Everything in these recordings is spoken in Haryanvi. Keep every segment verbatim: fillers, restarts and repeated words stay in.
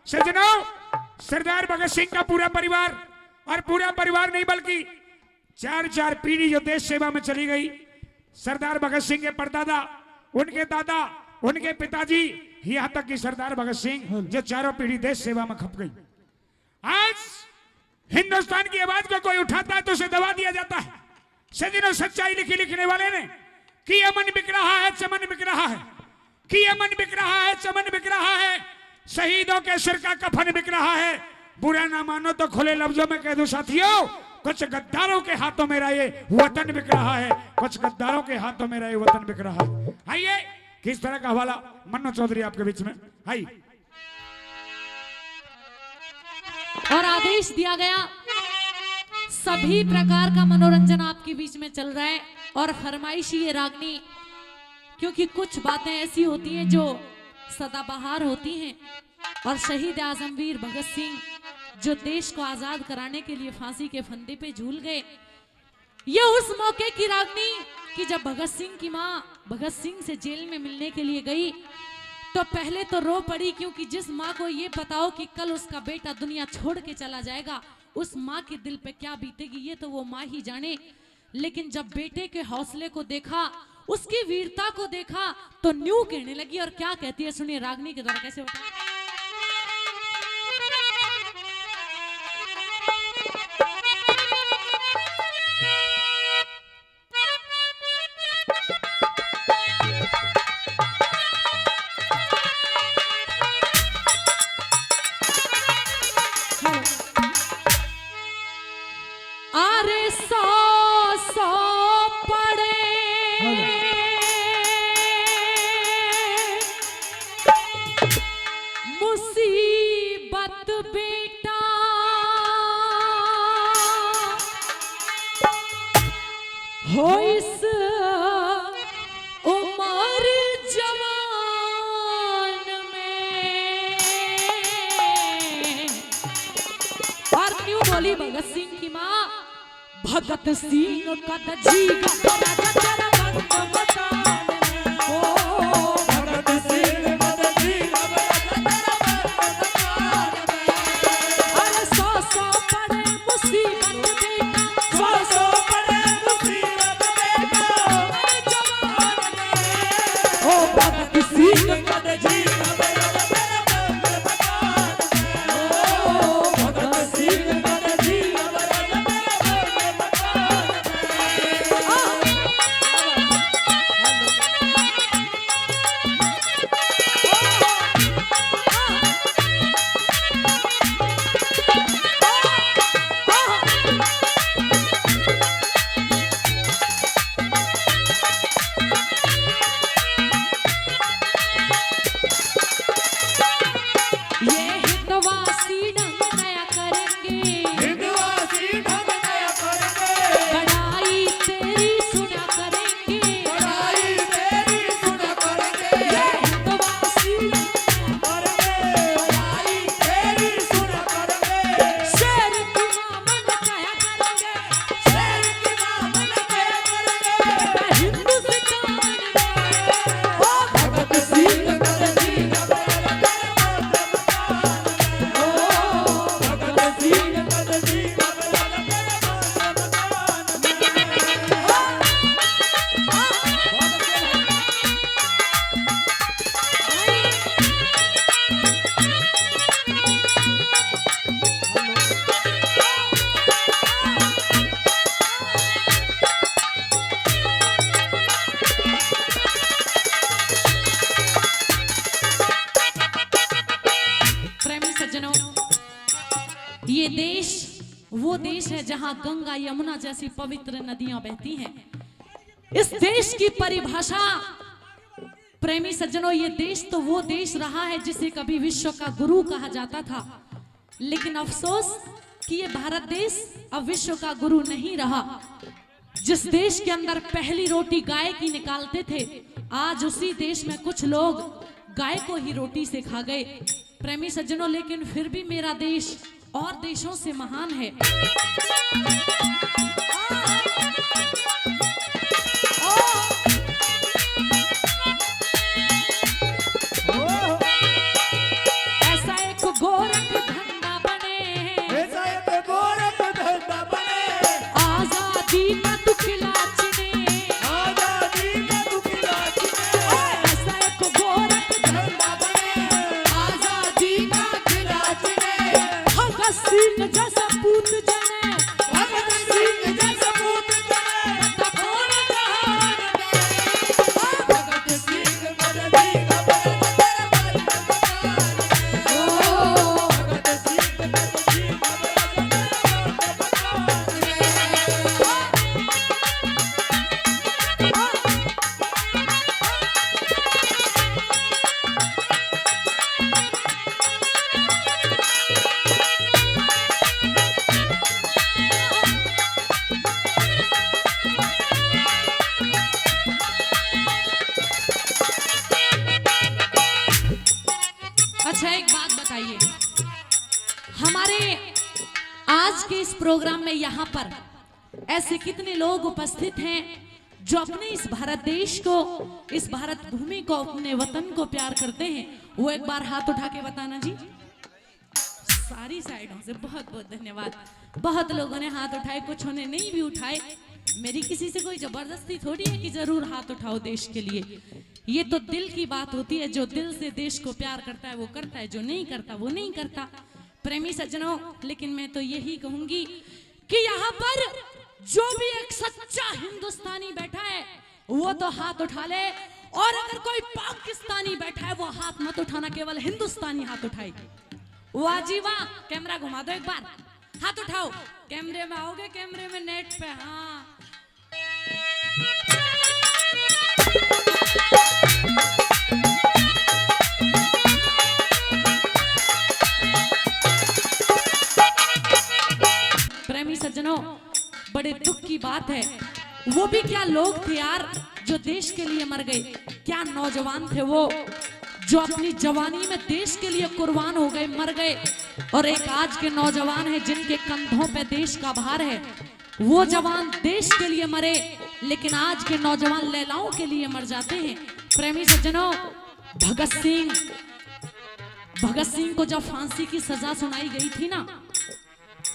सज्जनों, सरदार भगत सिंह का पूरा परिवार, और पूरा परिवार नहीं बल्कि चार चार पीढ़ी जो देश सेवा में चली गई, सरदार भगत सिंह के परदादा, उनके दादा, उनके पिताजी, यहाँ तक कि सरदार भगत सिंह, जो चारों पीढ़ी देश सेवा में खप गई। आज हिंदुस्तान की आवाज को कोई उठाता है तो उसे दबा दिया जाता है। सज्जनों, सच्चाई लिखी लिखने वाले ने कि ये मन बिक रहा है, चमन बिक रहा है, कि ये मन बिक रहा है, चमन बिक रहा है, शहीदों के सिर का कफन बिक रहा है। बुरा ना मानो तो खुले लफ्जों में कह दूं साथियों, कुछ गद्दारों के हाथों में रहा ये वतन बिक रहा है, कुछ गद्दारों के हाथों में रहा ये वतन बिक रहा है। आइए, किस तरह का हवाला, मन्नू चौधरी आपके बीच में, आइए। और आदेश दिया गया, सभी प्रकार का मनोरंजन आपके बीच में चल रहा है। और फरमाइशी ये रागनी, क्योंकि कुछ बातें ऐसी होती हैं जो सदाबहार होती हैं। और शहीद आजमवीर भगत सिंह जो देश को आजाद कराने के लिए फांसी के फंदे पे झूल गए, ये उस मौके की रागनी कि जब भगत सिंह की माँ भगत सिंह से जेल में मिलने के लिए गई तो पहले तो रो पड़ी, क्योंकि जिस माँ को ये पता हो कि कल उसका बेटा दुनिया छोड़ के चला जाएगा, उस माँ के दिल पे क्या बीतेगी, ये तो वो माँ ही जाने। लेकिन जब बेटे के हौसले को देखा, उसकी वीरता को देखा, तो न्यू कहने लगी। और क्या कहती है, सुनिए रागनी के द्वारा कैसे होता है। अरे सौ सौ पड़े मुसीबत बेटा हो इस उम्र जवान में। और न्यू बोली भगत सिंह की माँ, भगत सिंह का जी घबरा जा तेरा बंद मकान में। ओ भगत सिंह का जी घबरा जा तेरा बंद मकान में। अरे सौ सौ पड़े मुसीबत बेटा, सौ सौ पड़े मुसीबत बेटा, अरे जवान में। ओ भगत सिंह का जी घबरा जा तेरा बंद मकान में। ओ भगत सिंह का जी घबरा जा तेरा बंद मकान में। ये हिंदवासी ढंग नया करेंगे। हिंदवासी ढंग नया करेंगे। बड़ाई तेरी सुना करेंगे। बड़ाई तेरी सुना करेंगे। ये हिंदवासी ढंग नया करेंगे। बड़ाई तेरी सुना करेंगे। शेर की माँ मन नया करेंगे। शेर की माँ मन नया करेंगे। हिंदुस्तान में। ओ भगत सिंह का जी घबरा जा तेरा बंद मकान में। ओ भगत सिंह का जी घबरा जा तेरा बंद मकान में। प्रेमी सज्जनों, ये देश वो देश है जहां गंगा, यमुना जैसी पवित्र नदियां बहती हैं। इस देश की परिभाषा, प्रेमी सज्जनों, ये देश तो वो देश रहा है जिसे कभी विश्व का गुरु कहा जाता था, लेकिन अफसोस कि ये भारत देश अब विश्व का गुरु नहीं रहा। जिस देश के अंदर पहली रोटी गाय की निकालते थे, आज उसी देश में कुछ लोग गाय को ही रोटी से खा गए। प्रेमी सज्जनों, लेकिन फिर भी मेरा देश और देशों से महान है। ऐसा एक गोर सिंह जैसा पूत जने, भगत सिंह जैसा पूत जने, तो कौन जहान में। भगत सिंह कर दी घबराहट तेरे बाल के मकान में। ओ, भगत सिंह कर दी घबराहट तेरे बाल के मकान में। अच्छा, एक बात बताइए, हमारे आज के इस प्रोग्राम में यहाँ पर ऐसे कितने लोग उपस्थित हैं जो अपने इस भारत देश को, इस भारत भूमि को, अपने वतन को प्यार करते हैं? वो एक बार हाथ उठा के बताना जी। सारी साइडों से बहुत बहुत धन्यवाद। बहुत लोगों ने हाथ उठाए, कुछ ने नहीं भी उठाए। मेरी किसी से कोई जबरदस्ती थोड़ी है कि जरूर हाथ उठाओ देश के लिए। ये तो दिल की बात होती है, जो दिल से देश को प्यार करता है वो करता है, जो नहीं करता वो नहीं करता। प्रेमी सज्जनों, लेकिन मैं तो यही कहूंगी कि यहाँ पर जो भी एक सच्चा हिंदुस्तानी बैठा है, वो तो हाथ उठा ले, और अगर कोई पाकिस्तानी बैठा है, वो हाथ मत उठाना, केवल हिंदुस्तानी हाथ उठाए। वाह जी वाह, कैमरा घुमा दो एक बार, हाथ उठाओ, कैमरे में आओगे, कैमरे में, नेट पे, हाँ। प्रेमी सज्जनों, बड़े दुख की बात है, वो भी क्या लोग थे यार, जो देश के लिए मर गए। क्या नौजवान थे वो, जो अपनी जवानी में देश के लिए कुर्बान हो गए, मर गए। और एक आज के नौजवान हैं जिनके कंधों पे देश का भार है। वो जवान देश के लिए मरे, लेकिन आज के नौजवान लैलाओं के लिए मर जाते हैं। प्रेमी सज्जनों, भगत सिंह, भगत सिंह को जब फांसी की सजा सुनाई गई थी ना,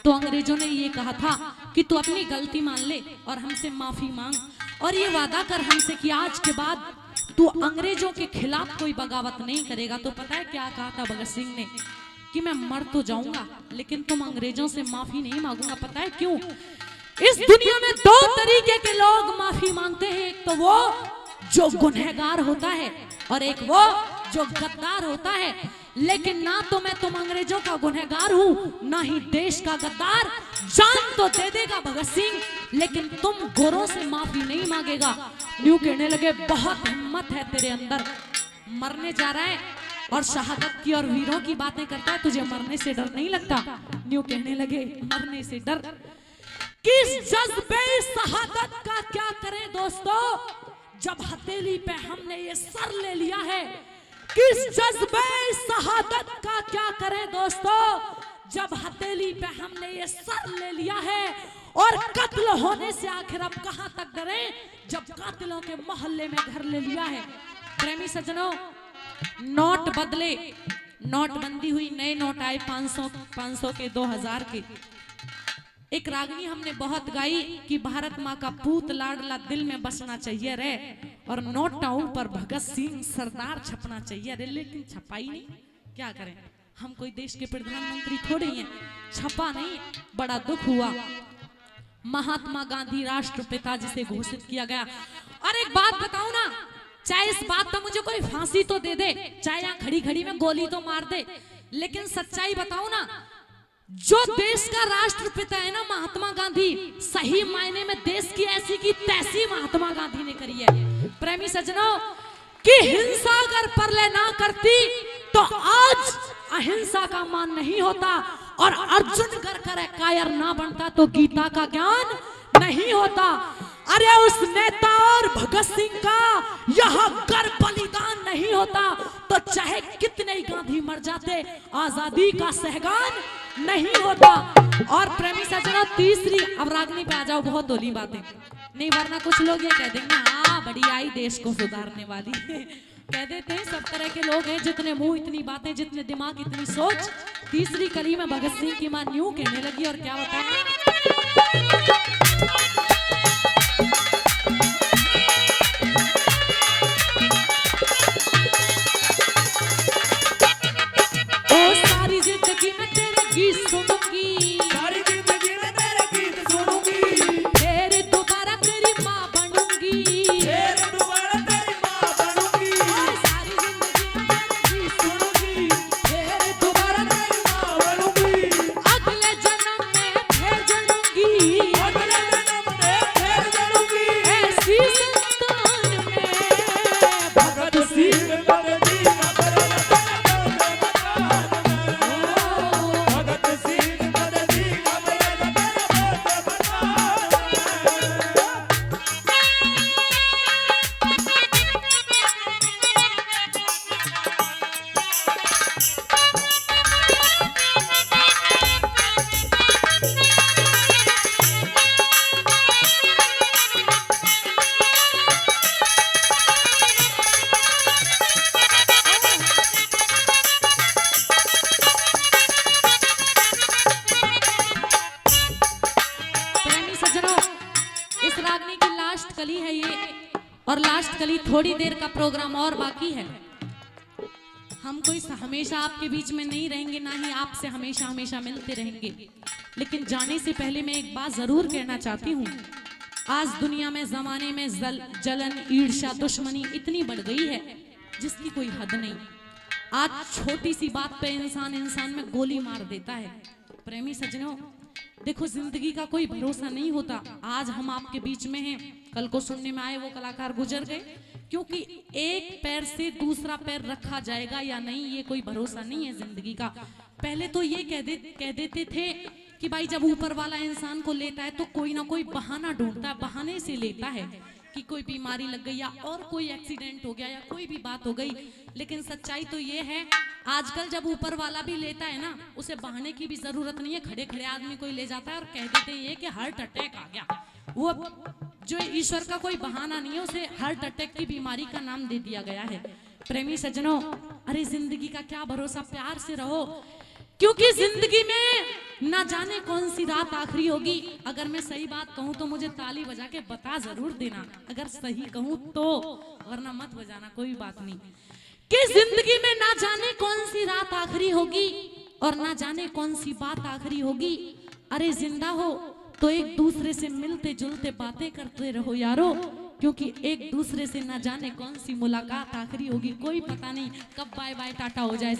तो अंग्रेजों ने ये कहा था कि तू अपनी गलती मान ले और हमसे माफी मांग, और ये वादा कर हमसे कि आज के बाद तू अंग्रेजों के खिलाफ कोई बगावत नहीं करेगा। तो पता है क्या कहा था भगत सिंह ने? कि मैं मर तो जाऊंगा, लेकिन तुम अंग्रेजों से माफी नहीं मांगूंगा। पता है क्यों? इस दुनिया में दो तरीके के लोग माफी मांगते हैं, एक तो वो जो गुनहगार होता है और एक वो जो गद्दार होता है। लेकिन ना तो मैं तुम अंग्रेजों का गुनहगार हूँ, ना ही देश का गद्दार। जान तो दे देगा भगत सिंह, लेकिन तुम गोरों से माफी नहीं मांगेगा। न्यू कहने लगे, बहुत हिम्मत है तेरे अंदर, मरने जा रहा है और शहादत की और वीरों की बातें करता है, तुझे मरने से डर नहीं लगता? न्यू कहने लगे, मरने से डर। किस जज्बे शहादत का क्या करें दोस्तों, जब हथेली पे हमने ये सर ले लिया है। किस जज्बे शहादत का क्या करें दोस्तों, जब हथेली पे हमने ये सर ले लिया है। और कत्ल होने से आखिर अब कहां तक डरें, जब कातिलों के मोहल्ले में घर ले लिया है। प्रेमी सज्जनों, नोट बदले, नोटबंदी हुई, नए नोट आए, पाँच सौ, पाँच सौ के, दो हज़ार के। एक रागनी हमने बहुत गाई कि भारत माँ का पूत लाडला दिल में बसना चाहिए रे, और नोटा ऊपर भगत सिंह सरदार छपना चाहिए रे, लेकिन छपाई नहीं। क्या करें, हम कोई देश के प्रधानमंत्री थोड़े ही हैं, छपा नहीं। बड़ा दुख हुआ। महात्मा गांधी राष्ट्रपिता जिसे घोषित किया गया। और एक बात बताऊं ना, चाहे इस बात पर मुझे कोई फांसी तो दे दे, चाहे यहाँ खड़ी खड़ी में गोली तो मार दे, लेकिन सच्चाई बताऊं ना, जो देश का राष्ट्रपिता है ना महात्मा गांधी, सही मायने में देश की ऐसी की तैसी महात्मा गांधी ने करी है। प्रेमी सज्जनों, कि हिंसा अगर परले ना करती तो आज अहिंसा का मान नहीं होता, और अर्जुन अगर करे कायर ना बनता तो गीता का ज्ञान नहीं होता। अरे उस नेता और भगत सिंह का यहाँ अगर बलिदान नहीं होता तो चाहे कितने ही गांधी मर जाते, आजादी का सहगान नहीं होता। और प्रेमी सज्जनों, तीसरी, अब रागनी पे आ जाओ, बहुत होली बातें नहीं, वरना कुछ लोग ये कह देंगे, हाँ, बड़ी आई देश को सुधारने वाली। कह देते हैं सब तरह के लोग हैं, जितने मुंह इतनी बातें, जितने दिमाग इतनी सोच। तीसरी कली में भगत सिंह की माँ न्यू कहने लगी, और क्या बताएं। ओ सारी जिंदगी में तेरे गीत सुनूंगी, लास्ट कली थोड़ी देर का प्रोग्राम और बाकी है। हम कोई स-, हमेशा आपके बीच में नहीं रहेंगे, ना ही आपसे हमेशा हमेशा मिलते रहेंगे। लेकिन जाने से पहले मैं एक बात जरूर कहना चाहती हूँ। आज दुनिया में, जमाने में जल, जलन, ईर्ष्या, दुश्मनी इतनी बढ़ गई है जिसकी कोई हद नहीं। आज छोटी सी बात पे इंसान इंसान में गोली मार देता है। प्रेमी सज्जनों, देखो, जिंदगी का कोई भरोसा नहीं होता। आज हम आपके बीच में हैं, कल को सुनने में आए वो कलाकार गुजर गए, क्योंकि एक पैर से दूसरा पैर रखा जाएगा या नहीं, ये कोई भरोसा नहीं है जिंदगी का। पहले तो ये कह दे, कह देते थे कि भाई, जब ऊपर वाला इंसान को लेता है तो कोई ना कोई बहाना ढूंढता है, बहाने से लेता है कि कोई बीमारी लग गई या और कोई एक्सीडेंट हो गया या कोई भी बात हो गई। लेकिन सच्चाई तो ये है, आजकल जब ऊपर वाला भी लेता है ना, उसे बहाने की भी जरूरत नहीं है। खड़े खड़े आदमी कोई ले जाता है और कह देते हैं ये कि हार्ट अटैक आ गया। वो जो ईश्वर का कोई बहाना नहीं है, उसे हार्ट अटैक की बीमारी का नाम दे दिया गया है। प्रेमी सज्जनों, अरे, जिंदगी का क्या भरोसा, प्यार से रहो, क्योंकि जिंदगी में ना जाने कौन सी रात आखिरी होगी। अगर मैं सही बात कहूं तो मुझे ताली बजा के बता जरूर देना, अगर सही कहूं तो, वरना मत बजाना, कोई बात नहीं। कि जिंदगी में ना जाने कौन सी रात आखिरी होगी और ना जाने कौन सी बात आखिरी होगी। अरे, जिंदा हो तो एक दूसरे से मिलते जुलते बातें करते रहो यारो, क्योंकि एक दूसरे से ना जाने कौन सी मुलाकात आखिरी होगी, कोई पता नहीं कब बाय बाय टाटा हो जाए।